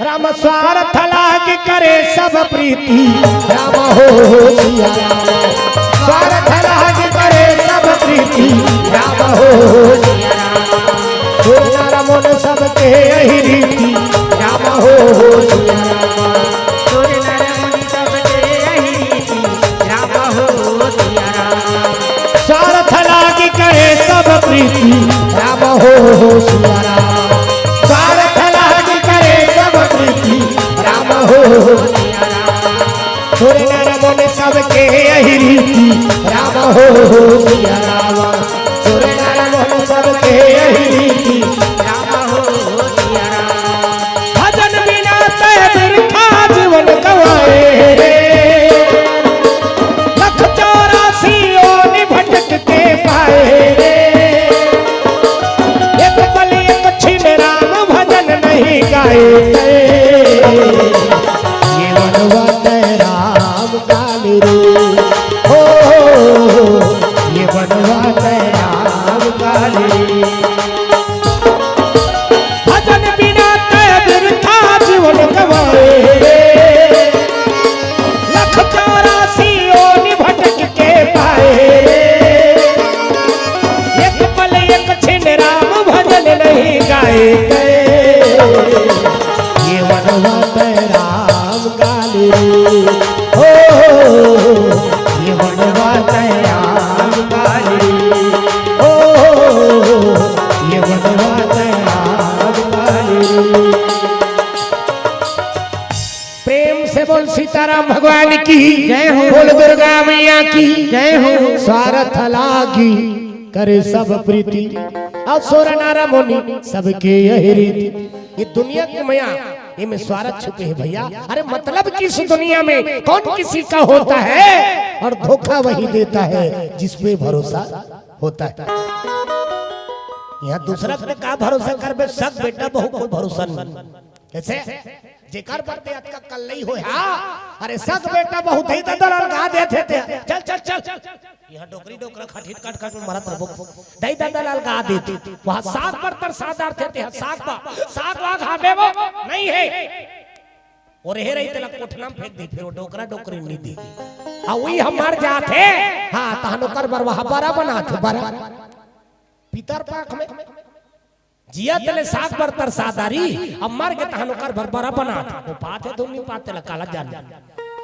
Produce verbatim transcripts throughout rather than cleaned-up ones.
राम स्वार्थ लाग करे सब प्रीति, राम हो सिया राम। स्वार्थ लाग करे सब प्रीति, राम हो सिया राम। सुर नर मुनि सबके यही रीति, राम हो सिया राम। सुर नर मुनि सबके यही रीति, राम हो सिया राम। स्वार्थ लाग करे सब प्रीति, राम हो सिया राम। स्वार्थ लाग करे सब प्रीति, राम हो सिया राम। सुर नर मुनि सबके यही रीति, राम हो सिया राम। सुर नर मुनि सबके यही रीति, राम हो सिया राम। भजन बिना तै बिरथा जीवन गवाए रे। लख चौरासी योनि भटक के पाए रे। एक पल एक छिन राम भजन नहीं गाए रे। ये बनवा तै राम काल रे। हो, ये बनवा तै राम काल रे। भजन बिना तै बिरथा जीवन गवाए रे। लख चौरासी योनि भटक के पाए रे। एक पल एक छिन राम भजन नहीं गाए गए। ये बनवा तै राम काल रे। हो, ये बनवा तै राम काल रे। हो, ये बनवा तै राम काल रे। प्रेम से बोल सीताराम भगवान की। जय हो। बोल दुर्गा मैया की। जय हो। स्वार्थ लागी करे सब प्रीति, अउ सुर नर मुनि सबके यही रीति। ये दुनिया के मया, ये में स्वार्थ छुपे है भैया। अरे मतलब कि इस दुनिया में कौन किसी का होता है और धोखा वही देता है जिस पे भरोसा होता है। यहाँ दूसरा पे का भरोसा करबे, सग बेटा बहू कोई भरोसा नहीं। कैसे? जेकर बर ते अतका कल्लई होय हा। अरे सग बेटा बहू दई ददा ल अलगा देथे ते। चल, चल, चल। यहाँ डोकरी डोकरा खटखिट खटखट में मरत रहिबो। दई ददा ल अलगा देथे। वहाँ साग बर तरसा डारथे ते, साग बा, साग वाग हाबे वो नहीं है। अउ रहे रही तेला कोठना में फेंक दे, फिर वो डोकरा डोकरी नहीं दे। आ वही हम मर जाथे। हाँ, तहन ओकर बर वहाँ बरा बनाथे, बरा। पितर पाख में। जियत ले साग बर तरसा डारी, अब मर के तहन ओकर बर बरा बनात। वो पाथे धुन नहीं पाथे ला काला जाने।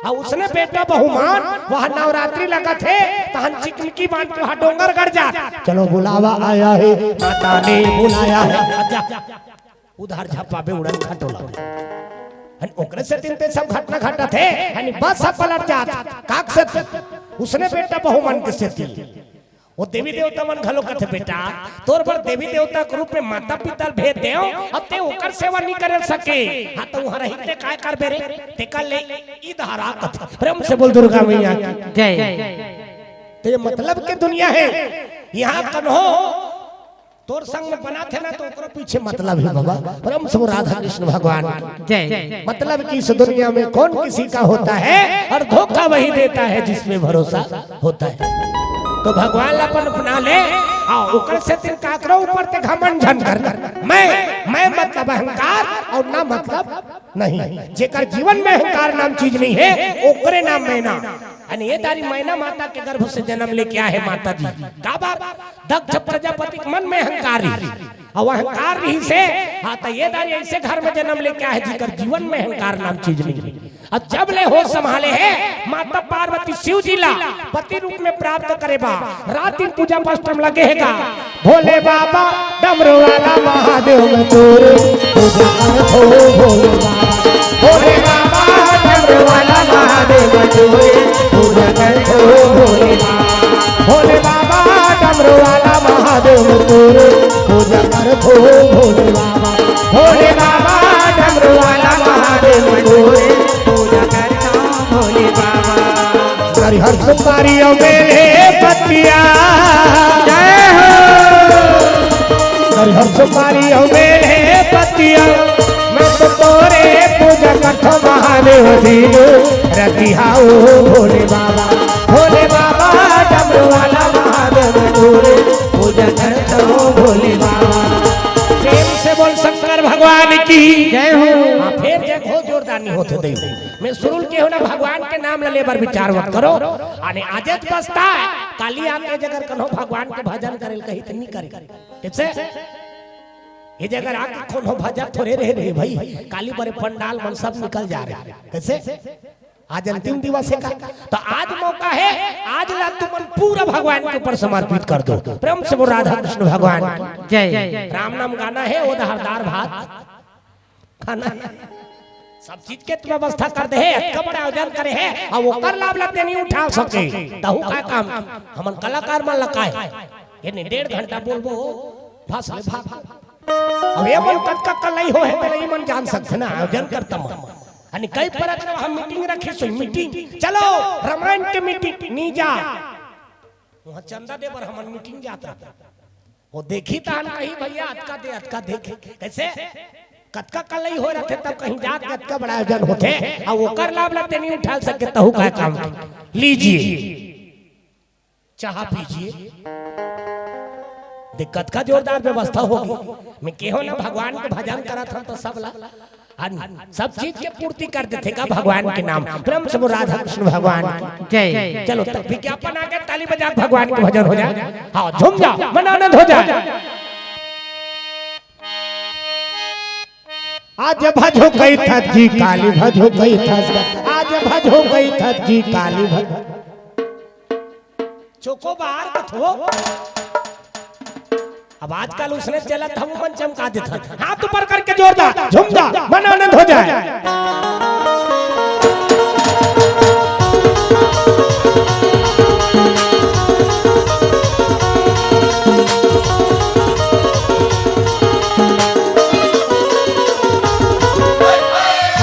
आ उसने बेटा बहुमान, वहाँ नवरात्रि लगत हे, तहन चिकमिकी बांध के वहाँ डोंगरगढ़ जात। चलो बुलावा आया है, माता ने बुलाया है। अच्छा, उधार झप्पा बे उड़न खटोला। हन ओकरे सेती ते सब घटना घटत हे, हन बस सब पलट जात। काक से उसने बेटा बहुमान के सेती। वो देवी देवता मन घलो कथे, "बेटा, तोर बर देवी देवता के रूप में माता पिता ल भेज देव, अब ते ओकर सेवा नहीं करे सके। हाँ, तो वहाँ रही ते काय करबे रे? ते कर ले, ई धारा कथे।" प्रेम से बोल दुर्गा मैया की। जय। तो ये मतलब के दुनिया है, यहाँ कन्हो तोर संग में बनाथे ना, तो ओकरो पीछे मतलब है बाबा। प्रेम से बोल राधा कृष्ण भगवान की। जय। मतलब कि इस दुनिया में कौन किसी का होता है और धोखा वही देता है जिसमें भरोसा होता है। तो भगवान ला अपन अपना ले, आ ओकर सेती काकरो ऊपर ते घमंड झन कर। मैं, मैं मतलब अहंकार और ना मतलब नहीं। जेकर जीवन में अहंकार नाम चीज नहीं है, ओकरे नाम मैना। अने ये दारी मैना माता के गर्भ से जन्म लेके आए हे माता जी। का बात? दक्ष प्रजापति के मन में अहंकार रही, अउ अहंकार रही से, हाँ, तो ये दारी ऐसे घर में जन्म लेके आए हे, जिकर जीवन में अहंकार नाम चीज नहीं है। अब जब ले होश संभाले हे, माता पार्वती शिव जी ला पति रूप में प्राप्त करे बा, रात दिन पूजा पाठ में लगे हे गा। भोले बाबा डमरू वाला महादेव मैं तोरे पूजा करत हो भोले बाबा। भोले बाबा डमरू वाला महादेव मैं तोरे पूजा करत हो भोले बाबा। भोले बाबा डमरू वाला महादेव मैं तोरे पूजा करत हो भोले बाबा। भोले बाबा डमरू वाला महादेव मैं तोरे पूजा करत हो भोले बाबा। हरिहर सुपारी अउ बेल हे पत्तिया। जय हो। हरिहर सुपारी अउ बेल हे पत्तिया, मैं तो तोरे पूजा करथो महादेव दीनो रतिहा ओ भोले बाबा। भोले बाबा डमरू वाला महादेव तोरे पूजा करथो भोले बाबा। प्रेम से बोल शंकर भगवान की। जय हो। हाँ, फिर करे बर विचार मत करो। अने आजेच बसता है, काली आके जगर कन्हो भगवान के भजन करे ल कही त नी करे। कइसे? ये जगर आके कोनो भजन थोरे रहे रे भई, काली बरे पंडाल मन सब निकल जा रहे। कइसे? आज अंतिम दिवस हे का? त आज मौका हे, आज ला तुमन पूरा भगवान के ऊपर समर्पित कर दो। प्रेम से बोल राधा कृष्ण भगवान की। जय। राम नाम गाना हे, वो धारदार भात खाना हे। सब चीज के व्यवस्था कर दे हे, अतका बड़ा आयोजन करे हे, अउ ओकर लाभ ला ते नी उठा सके, तहू का काम? हमन कलाकार मन ला काय? ये नहीं, डेढ़ घंटा बोलबो, भास ले भाग। अब ये मन कतका कलई हो हे, तेला ये मन जान सकथे ना, आयोजन करता मन। अने कई परत हम मीटिंग रखी सोई, मीटिंग, चलो रामायण के मीटिंग, नी जा। वहाँ चंदा दे बर हमन मीटिंग जात रहा। वो देखी तहन कही, "भैया, अतका दे, अतका दे।" कइसे? कतका कलई हो रथे, तब कहीं जात के अतका बड़ा आयोजन होथे, अउ ओकर लाभ ला ते नी उठा सके, तहू का काम? लीजिए, चाह पीजिए। देख, कतका जोरदार व्यवस्था होगे। मैं केहो ना, भगवान के भजन करत हन त सब ला अन सब चीज के पूर्ति कर देथे का भगवान के नाम। प्रेम से बोल राधा कृष्ण भगवान की। जय। चलो, तब विज्ञापन आगे, ताली बजा के भगवान के भजन हो जाए। हाँ, झूम जाओ, मन आनंद हो जाए। आज भजो कई थत जी, काली भजो कई थत, आज भजो कई थत जी, काली भज चोकोबार कथो। अब आजकल उसने चलत हम मन चमका देत हन। हाथ ऊपर करके जोरदार झूम जा, मन आनंद हो जाए।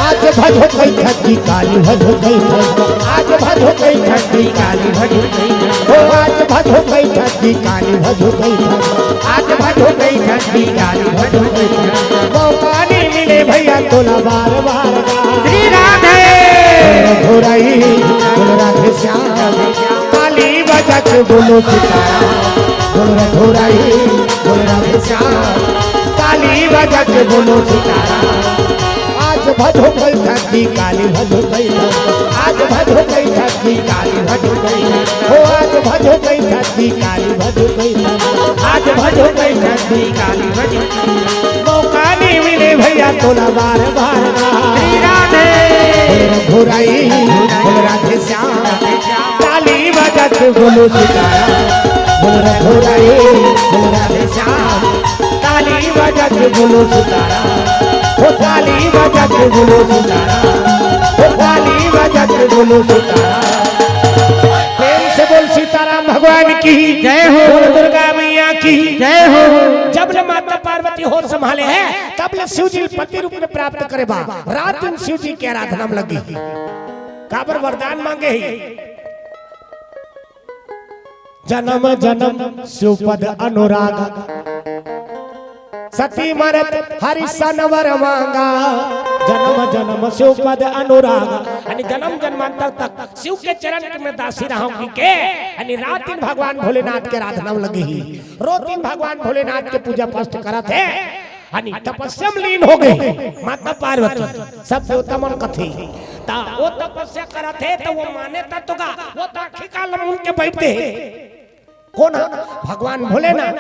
आज भजो कई थकी, काली भजो कई थकी, आज भजो कई थकी, काली भजो कई थकी, ओ आज भजो कई थकी, काली भजो कई थकी, आज भजो कई थकी, काली भजो कई थकी। मौका नहीं मिले भैया तोला बार बार। श्री राधे। बोलो राधे श्याम, ताली बजा के बोलो सीताराम, बोलो राधे श्याम, ताली बजा के बोलो सीताराम। आज भजो कई थकी, काली भजो कई थकी, आज भजो कई थकी, काली भजो कई थकी, ओ आज भजो कई थकी, काली भजो कई थकी, आज भजो कई थकी, काली भजो कई थकी। मौका नहीं मिले भैया तोला बार बार। श्री राधे। बोल राधे श्याम, ताली बजा के बोलो सीताराम, बोल राधे, बोल राधे श्याम। ताली बजा के बोलो सीताराम, ओ ताली बजा के बोलो सीताराम, ओ ताली बजा के बोलो सीताराम। प्रेम से बोल सीताराम भगवान की जय हो। बोल दुर्गा मैया की जय हो। जब ले माता पार्वती होश संभाले हे, तब ले शिव जी पति रूप में प्राप्त करे बर रात दिन शिव जी के आराधना में लगे हे। काबर वरदान मांगे हे? जन्म जन्म शिवपद अनुराग, सती मरत हरि सन वर मांगा। जन्म जन्म शिवपद अनुराग, यानी जन्म जन्मांतर तक शिव के चरण में दासी रहूं कहिके, यानी रात दिन भगवान भोलेनाथ के आराधना में लगे हे, रोज दिन भगवान भोलेनाथ के पूजा पाठ करत हे। हनी तपस्या में लीन हो गे माता पार्वती, सब देवता मन कथे। त वो तपस्या करत हे, त वो माने त तोगा, वो त आखी काल मुन के बइठे हे। कोन ह? भगवान भोलेनाथ।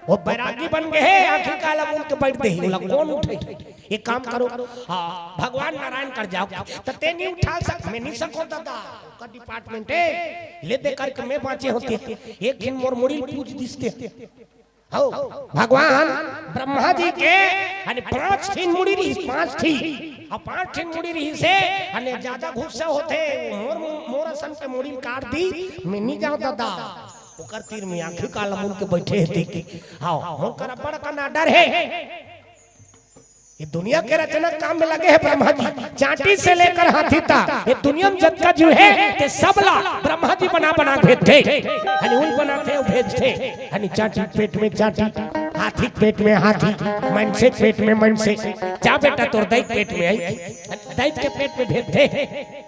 वो बैरागी बन गे हे, आखी काल मुन के बइठे हे। बोला, कोन उठे? एक काम करो, हाँ, भगवान नारायण कर जाओ। त ते नहीं उठा सक, मैं नहीं सको दादा, ओकर डिपार्टमेंट हे। ले दे करके मैं बांचे होते, एक दिन मोर मुड़ी पूज दिसते। हौ, भगवान ब्रह्मा जी के, यानी पांच ठिन मुड़ी रहिस, पांच ठी। अउ पांच ठिन मुड़ी रहिस हे, यानी ज्यादा गुस्सा होथे, मोर, मोर असन के मुड़ी काट दी, मैं नहीं जांव दादा। ओकर तीर में आखी काल मुन के बइठे हे, देख के। हौ, मोर कर बड़ कन डर हे। ये दुनिया के रचना काम में लगे हे ब्रह्मा जी, चांटी से लेकर हाथी तक, ये दुनिया में जतका जीव हे, ते सब ला ब्रह्मा जी बना बना भेजथे। हनी उन बनाथे, वो भेजथे। हनी चांटी पेट में चांटी, हाथी पेट में हाथी, मनसे पेट में मनसे। जा बेटा, तोर दई पेट में आई, दई के पेट में भेजथे।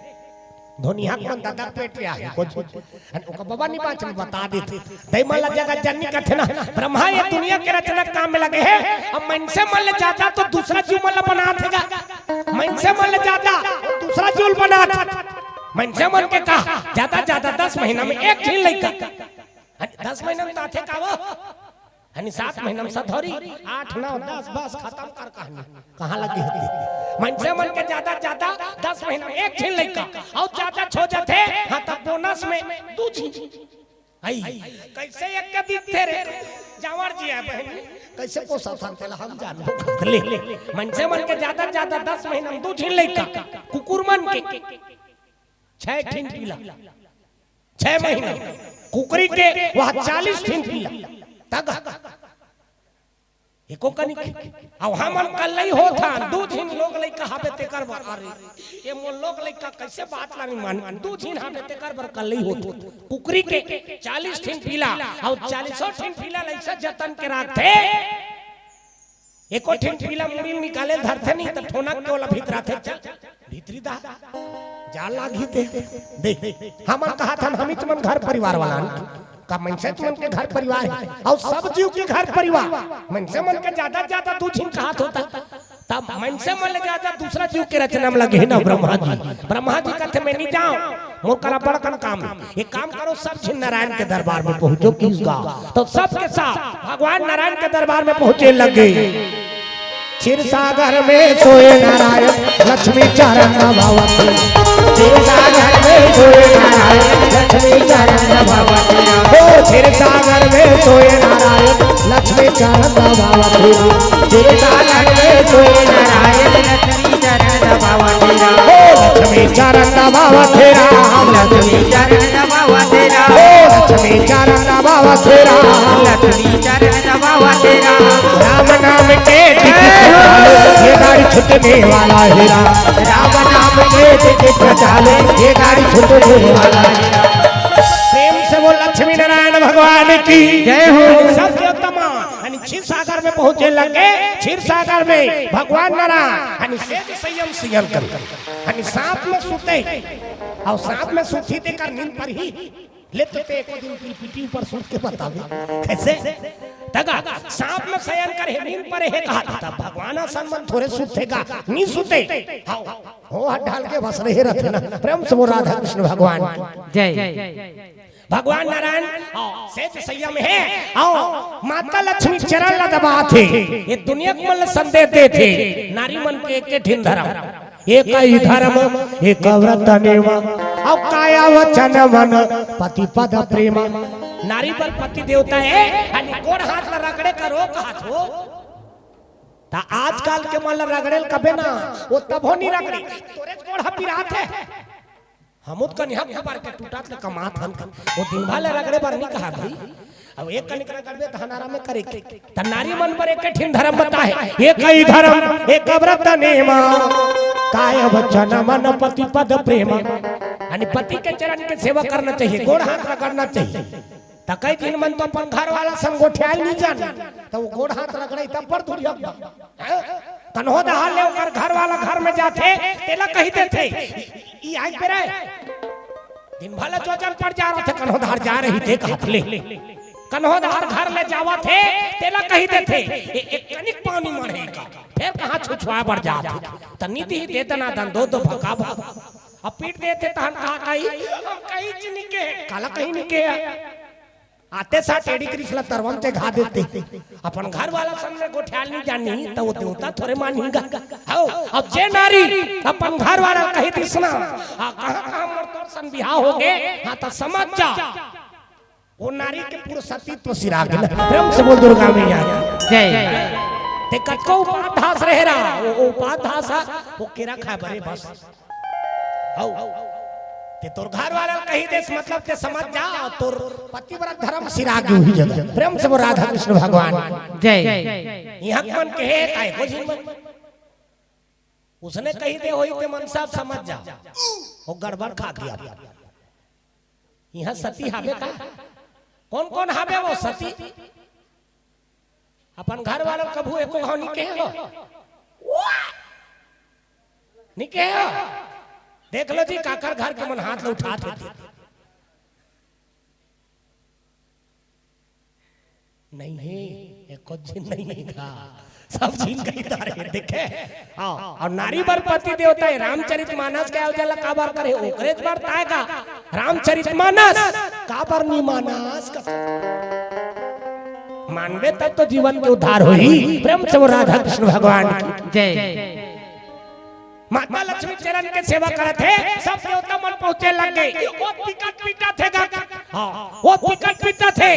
धोनिहा के मन दादा पेट ले आही, कुछ। अन ओकर बाबा नहीं बाँचन, बता देथे। दई मन ला जगत जननी कथे ना, ब्रह्मा ये दुनिया के रचना काम में लगे हे। अब मनसे मन ले जादा तो दूसरा जीव मन ला बनाथे गा। मनसे मन ले जादा दूसरा जीव बनाथे। मनसे मन के का, ज्यादा ज्यादा दस महीना में एक झिन लइका। दस महीना में तो आथे का वो? हनी सात महीना में सधौरी, आठ, नौ, दस, बस खतम कर कहानी। कहाँ लगे होते? मनसे मन के ज्यादा ज्यादा दस महीना में एक झिन लइका, अउ ज्यादा छो जाथे, हाँ, तब बोनस में दू झिन। आई, कैसे एक के दिखथे रे? जांवर जी है बहन, कैसे पोसा था तेला हम जानबो। ले, मनसे मन के ज्यादा ज्यादा दस महीना में दू झिन लइका, कुकुर मन के छह ठिन पिला, छह महीना, कुकरी के वह चालीस ठिन पिला। तग एको कनिक। अब हमन कल्लई होत हन, दू झिन लोग लइका हाबे तेकर बर। अरे, ये मोर लोग लइका कैसे बात ला नहीं मान? दू झिन हाबे तेकर बर कल्लई होत। कुकरी के चालीस ठिन पिला, अउ चालीसों ठिन पिला लइसा जतन के राखथे। एको ठिन पिला मुड़ी में निकाले धरथे नहीं, त ठोनक के ओला भीतराथे, चल, भीतरी दा, जा लागी ते। देख, हमन कहा था, हम ही तुमन घर परिवार वाला हन। का मनसे तुमन के घर परिवार है, अउ सब जीव के घर परिवार, मनसे मन के ज्यादा ज्यादा दू झिन कहात होता, तब मनसे मन ले ज्यादा दूसरा जीव के रचना में लगे हे ना ब्रह्मा जी। ब्रह्मा जी कहते, "मैं नहीं जाऊं, मोर करा बड़कन काम है। एक काम करो, सब झिन नारायण के दरबार में पहुंचो।" किस गा? तो सबके साथ भगवान नारायण के दरबार में पहुंचे लगे। क्षीर सागर में सोए नारायण, लक्ष्मी चरण दबावत हे। क्षीर सागर में सोए नारायण, लक्ष्मी चरण दबावत हे। ओ क्षीर सागर में सोए नारायण, लक्ष्मी चरण दबावत हे। क्षीर सागर में सोए नारायण, लक्ष्मी चरण दबावत हे। ओ लक्ष्मी चरण दबावत हे राम, लक्ष्मी चरण दबावत हे राम। ओ लक्ष्मी चरण दबावत हे राम, लक्ष्मी चरण दबावत हे राम। राम नाम के टिकट, ये गाड़ी छूटने वाला हे राम। राम नाम के टिकट चाले, ये गाड़ी छूटने वाला हे राम। प्रेम से बोल लक्ष्मी नारायण भगवान की जय हो। सब देवता मन हनी क्षीर सागर में पहुंचे लगे। क्षीर सागर में भगवान नारायण हनी सेज सैय्यम सियन करे, हनी सांप में सुते, अउ सांप में सुती तेकर नींद परही। ले तो ते एको दिन पीपीटी ऊपर सूत के बतावे। कैसे? तगा, सांप में सयन करे हे, नींद परे हे कहा, तब भगवान असन मन थोरे सूते गा, नी सूते। हाँ, हो हाथ डाल के बस रहे रहते ना। प्रेम से बोल राधा कृष्ण भगवान की। जय। भगवान नारायण, हाँ, सेज सैय्यम हे, अउ माता लक्ष्मी चरण ला दबाथे। ये दुनिया के मन ला संदेश देथे, नारी मन के एके ठिन धरम। एक ही धरम, एक व्रत नेम, अउ काया वचन मन पति पद प्रेम। नारी बर पति देवता हे, अनी गोड़ हाथ ला रगड़े करो कहत हो। त आजकल के मन ला रगड़े ल कबे ना, वो तभो नी रगड़ी। तोरे गोड़ हा पिरात हे। हमू त कनिहा कुबर के टूटत ले कमात हन। वो दिन भर ले रगड़े बर नी कहा भाई। अब एक कनिक रगड़बे त हनारा में करे के। त नारी मन बर एके ठिन धरम बताहे। एक ही धरम, एक व्रत नेम, काय वचन मन पति पद प्रेम। यानी पति के चरण के सेवा करना चाहिए, गोड़ हाथ रगड़ना चाहिए। त कई झिन मन तो अपन घर वाला संग गोठियाल नी जाने, त वो गोड़ हाथ रगड़े तब पर दुरिहा। हैं? कन्हो डहर ले ओकर घर वाला घर में जाथे, तेला कहि देथे, "ई, ई आइस बे रे।" दिन भर ले जोजन पर जा रहिथे, कन्हो डहर जा रहिथे कहत ले। कन्हो डहर घर ले जावत हे, तेला कहि देथे, "ए, एक कनिक पानी मढ़े का, फेर कहाँ छुछुआ बर जात हे।" त नी दिही दे दना दन, दो दो भका भका। अब पीट देथे तहन कहा कही, "हम कहीं च नी के, काला कहीं नी के।" आते साथ एड़ी कृष्ण तरवन के घा देथे। अपन घर वाला संग ले गोठियाल नी जानी, त वो देवता थोरे मानही गा। हौ, अब जे नारी अपन घर वाला कहि दिस ना, आ, कहाँ, कहाँ मोर तोर सन बिहाव होगे, हाँ, त समझ जा। वो नारी के पूर्ण सतीत्व सिरा गे ना। प्रेम से बोल दुर्गा मैया की। जय। ते कतको उपास धास रहे रहा, वो, वो उपास धास हा, वो केरा खाए बरे बस। हौ। ते तोर घर वाला कहि देस, मतलब ते समझ जा, तोर पतिव्रत धरम सिरा गे उही जगह। प्रेम से बोल राधा कृष्ण भगवान की। जय। इहाँ के मन के हे, काय को झिन मन। उसने कहि दे होही ते मन सब समझ जा। वो गड़बड़ खा गया। इहाँ सती हाबे का? कौन कौन हाबे वो सती? अपन घर वाला कभू एको घाव नी केहे हो? नी केहे हो? देख लो जी, काकर घर के मन हाथ ल उठात हे। नहीं हे, एको झिन नहीं हे गा। सब झिन कही तारे, देखे? हाँ, अउ नारी बर पति देवता हे, रामचरित मानस के आयोजन ला काबर करे, ओकरे बर ताय गा। रामचरित मानस, काबर नी मानस का? मानबे तब तो जीवन के उद्धार होही। प्रेम से बोल राधा कृष्ण भगवान की। जय। माता लक्ष्मी चरण के सेवा करत हे, सब देवता मन पहुंचे लग गे। ओ बिकट पीटत हे गा। हाँ, ओ बिकट पीटत हे।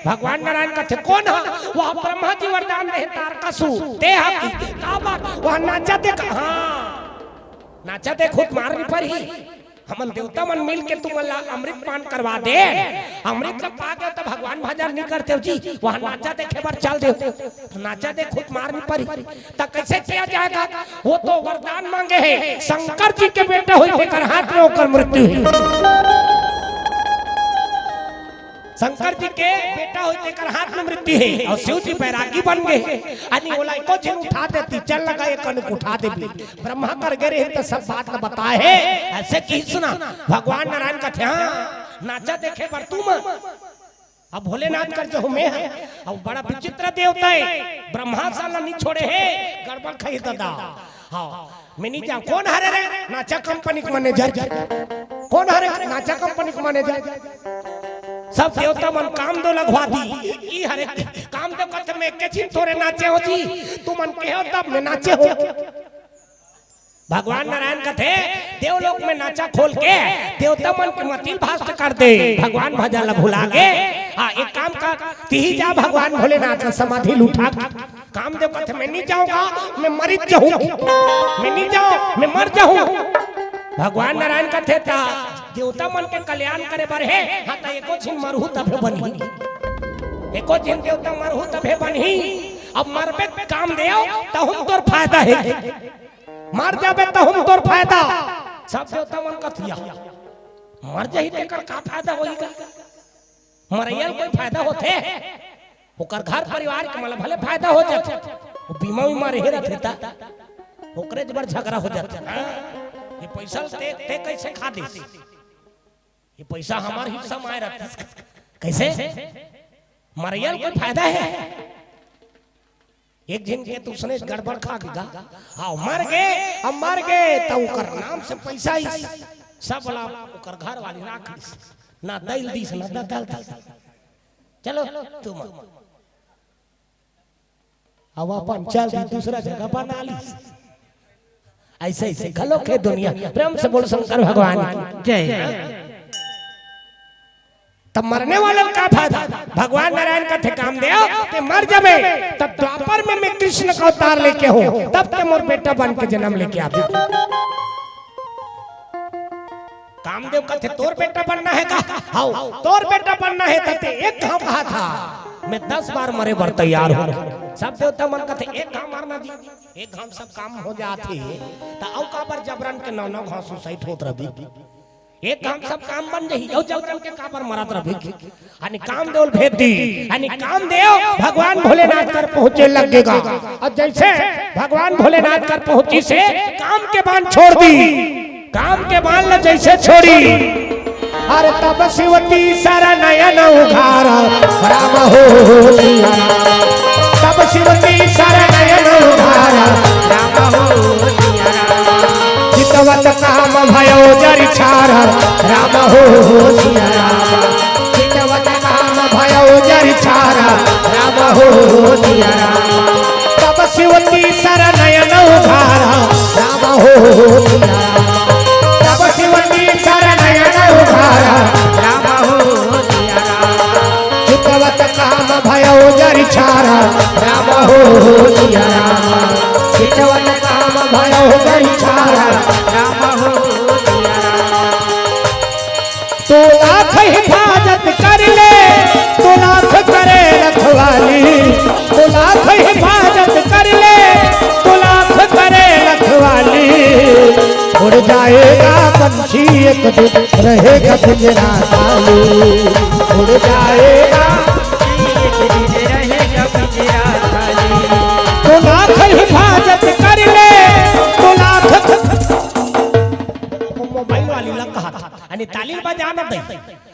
भगवान नारायण कथे, "कोन हा?" "वह ब्रह्मा जी वरदान दे हे तारकासुर।" "ते हा कि?" "काबर?" "वह नाचा देख।" "हाँ, नाचा देख, खुद मार नी परही।" हमन देवता मन मिल के तुमन ला अमृत पान करवा दे। अमृत जब पा गए तो भगवान भजन नहीं करते हो जी, वहाँ नाचा देखे बर चल दे। नाचा देख, खुद मार नहीं परी, त कैसे किया जाएगा? वो तो वरदान मांगे है, शंकर जी के बेटा हुई, तेकर हाथ में ओकर मृत्यु हुई। शंकर जी के बेटा होय, तेकर हाथ में मृत्यु हे, अउ शिव जी बैरागी बन गे। अनी ओला एको झिन उठा देती, चल लगा एक कनिक उठा देबे। ब्रह्मा कर गे रहे त सब बात ल बताए हे। अइसे किहिस ना, भगवान नारायण कथे, "हाँ, नाचा देखे बर तुमन।" अब भोलेनाथ कर जो हूँ मैं, अब बड़ा विचित्र देवता हे, ब्रह्मा सा ल नी छोड़े हे, गड़बड़ खही ददा। हाँ, मैं नी जांव। "कोन हरे रे?" "नाचा कंपनी के मैनेजर।" "कोन हरे?" "नाचा कंपनी के मैनेजर।" सब देवता मन काम दो लगवा दी। ई हरे काम दो कथे, "मैं के झिन थोरे नाचे हो जी, तुमन के हो तब मैं नाचे हो।" भगवान नारायण कथे, देवलोक में नाचा खोल के देवता मन के मतिल भ्रष्ट कर दे, भगवान भजन ला भुला गे। हाँ, एक काम कर, तिही जा भगवान भोलेनाथ का समाधि ल उठा। कामदेव कथे, "मैं नहीं जाऊंगा, मैं मरित जाऊं, मैं नहीं जाऊं, मैं मर जाऊं।" भगवान नारायण कथे, "ता देवता मन के कल्याण करे बर हे, हाँ, ता एको झिन मरहू तभे बनही, एको झिन देवता मरहू तभे बनही। अब मरबे कामदेव, तहूं तोर फायदा हे, मर जाबे तहूं तोर फायदा।" सब देवता मन कथे, "या, मर जाही तेकर का फायदा होही गा?" मरइया ल कोई फायदा होथे? ओकर घर परिवार के मन ल भले फायदा हो जाथे, वो बीमा उमा रहे रथे ता, ओकरे बर झगड़ा हो जाथे। हाँ, ये पैसा ल ते, ते कैसे खा दिस? ये पैसा हमार हिस्सा में आए रथे। कैसे? मरइया ल कोई फायदा हे? एक झिन के तो उसने गड़बड़ खा गे गा। हाँ, मर गे, अब मर गे, त ओकर नाम से पैसा ही सब ला ओकर घर वाली राख लिस, ना दई ल दिस, ना ददा ल दिस। चलो, तुम अब अपन चल दी, दूसरा जगह बना लिस। अइसे, अइसे घलो के दुनिया। प्रेम से बोल शंकर भगवान की। जय। तब मरने वाले का फायदा? भगवान नारायण कथे, "कामदेव, ते मर जाबे, तब द्वापर में मैं कृष्ण का अवतार लेके हूँ, तब ते मोर बेटा बन के जन्म लेके आबे।" कामदेव कथे, "तोर बेटा बनना हे का?" "हव।" "तोर बेटा बनना हे, त ते एक घांव कहा था, मैं दस बार मरे बर तैयार हूँ।" सब देवता मन कथे, "एक घांव मारना जी, एक घांव सब काम हो जाथे, त अउ काबर जबरन के नौ नौ घांव suicide होत रही?" एक काम सब काम बन जाही, अउ जबरन के काबर मरत रही? अनी कामदेव ल भेज दी, अनी कामदेव भगवान भोलेनाथ कर पहुंचे लग गे गा। अउ जइसे भगवान भोलेनाथ कर पहुंचिस हे, काम के बान छोड़ दी, काम के बान ल जइसे छोड़ी, अरे तब शिव तीसर नयन उघार, राम हो सिया राम। तब शिव तीसर नयन उघार, राम हो सिया राम। चितवत काम भयो जरि छार, राम हो सिया राम। चितवत काम भयो जरि छार, राम हो सिया राम। तब शिव तीसर नयन उघार, राम हो सिया राम। तब शिव तीसर नयन उघार, राम हो सिया राम। चितवत काम भयो जरि छार, राम हो सिया राम। चितवत काम भयो जरि छार, राम हो सिया राम। तू लाख हिफाजत कर ले, तू लाख करे रखवाली। तू लाख हिफाजत कर ले, तू लाख करे रखवाली। उड़ जाएगा पंछी एक दिन, रहेगा पिंजरा खाली। उड़ जाएगा पंछी एक दिन, रहेगा पिंजरा खाली। तू लाख हिफाजत कर ले, तू लाख। वो मोबाइल वाली लग कहा था, अनी ताली बजाना दे।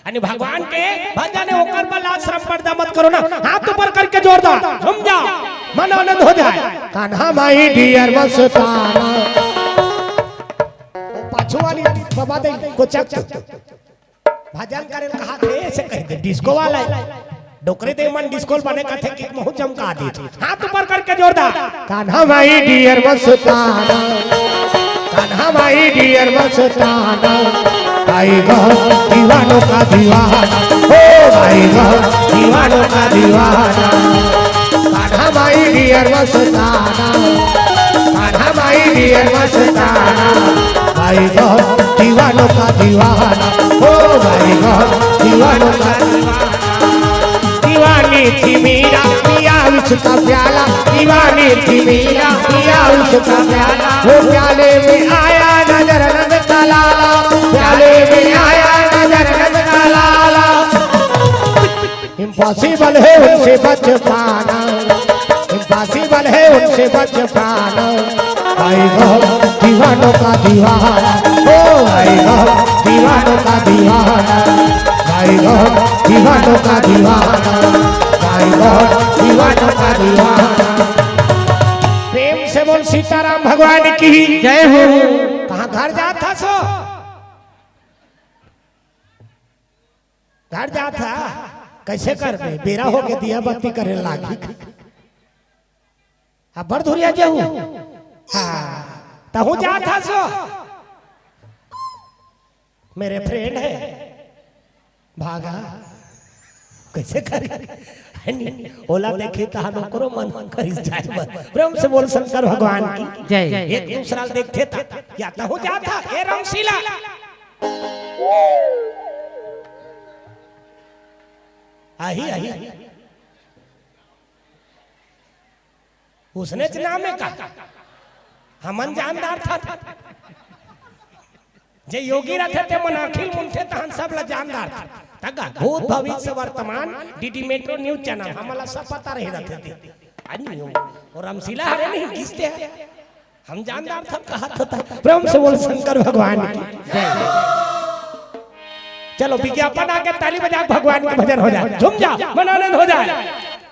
अनी भगवान के भजन हे, ओकर बर लाज शरम पर्दा मत करो ना। हाथ ऊपर कर जोरदार, झूम जा, मन आनंद हो जाए। कान्हा my dear मस्ताना। ओ पाछू वाली बाबा दे को चक। भजन करे कहा थे, ऐसे कह दे, डिस्को वाला है। डोकरे दे मन डिस्को बने कथे, किक महू चमका दी। हाथ ऊपर करके जोरदार। Kanha my dear Mastana, Kanha my dear मस्ताना, भाई गो दीवानों का दीवाना, ओ भाई गो दीवानों का दीवाना। Kanha my dear Mastana, Kanha my dear मस्ताना, भाई गो दीवानों का दीवाना, ओ भाई गो दीवानों का दीवाना। दीवानी थी मीरा, पिया विष का प्याला। दीवानी थी मीरा, पिया विष का प्याला। वो प्याले में आया नजर नंद का लाला, प्याले में आया नजर नंद का लाला। इम्पॉसिबल है उनसे बच पाना, इम्पॉसिबल है उनसे बच पाना। भाई गो दीवानों का दीवाना, ओ भाई गो दीवानों का दीवाना, भाई गो दीवानों का दीवाना, भाई गो दीवानों का दीवाना। प्रेम से बोल सीताराम भगवान की जय हो। कहाँ घर जात हस? घर जात हस? कैसे करबे? बेरा हो के दिया बत्ती करे लागी। अब बड़ धुरिया जाहू। हाँ, तहूँ जात हस? मेरे फ्रेंड है, भागा। कैसे करी? है नी? ओला देखी तहन ओकरो मन करिस जाए बर। प्रेम से बोल शंकर भगवान की जय। एक दूसरा ल देखथे त, या तहूँ जात हस, ए रामशीला। आही, आही। उसनेच नाम हे का? हमन जानदार था। जे योगी रथे ते मन आँखी ल मुनथे तहन सब ला जानदार था। तगा भूत भविष्य वर्तमान डीडी मेट्रो न्यूज चैनल हमन ला सब पता रही रथे ते। अरे नहीं हो। और रामशीला हरे नहीं किसते है। हम जानदार था कहा था। प्रेम से बोल शंकर भगवान की जय। चलो विज्ञापन आके ताली बजा के भगवान के भजन हो जाए। झूम जा, मन आनंद हो जाए।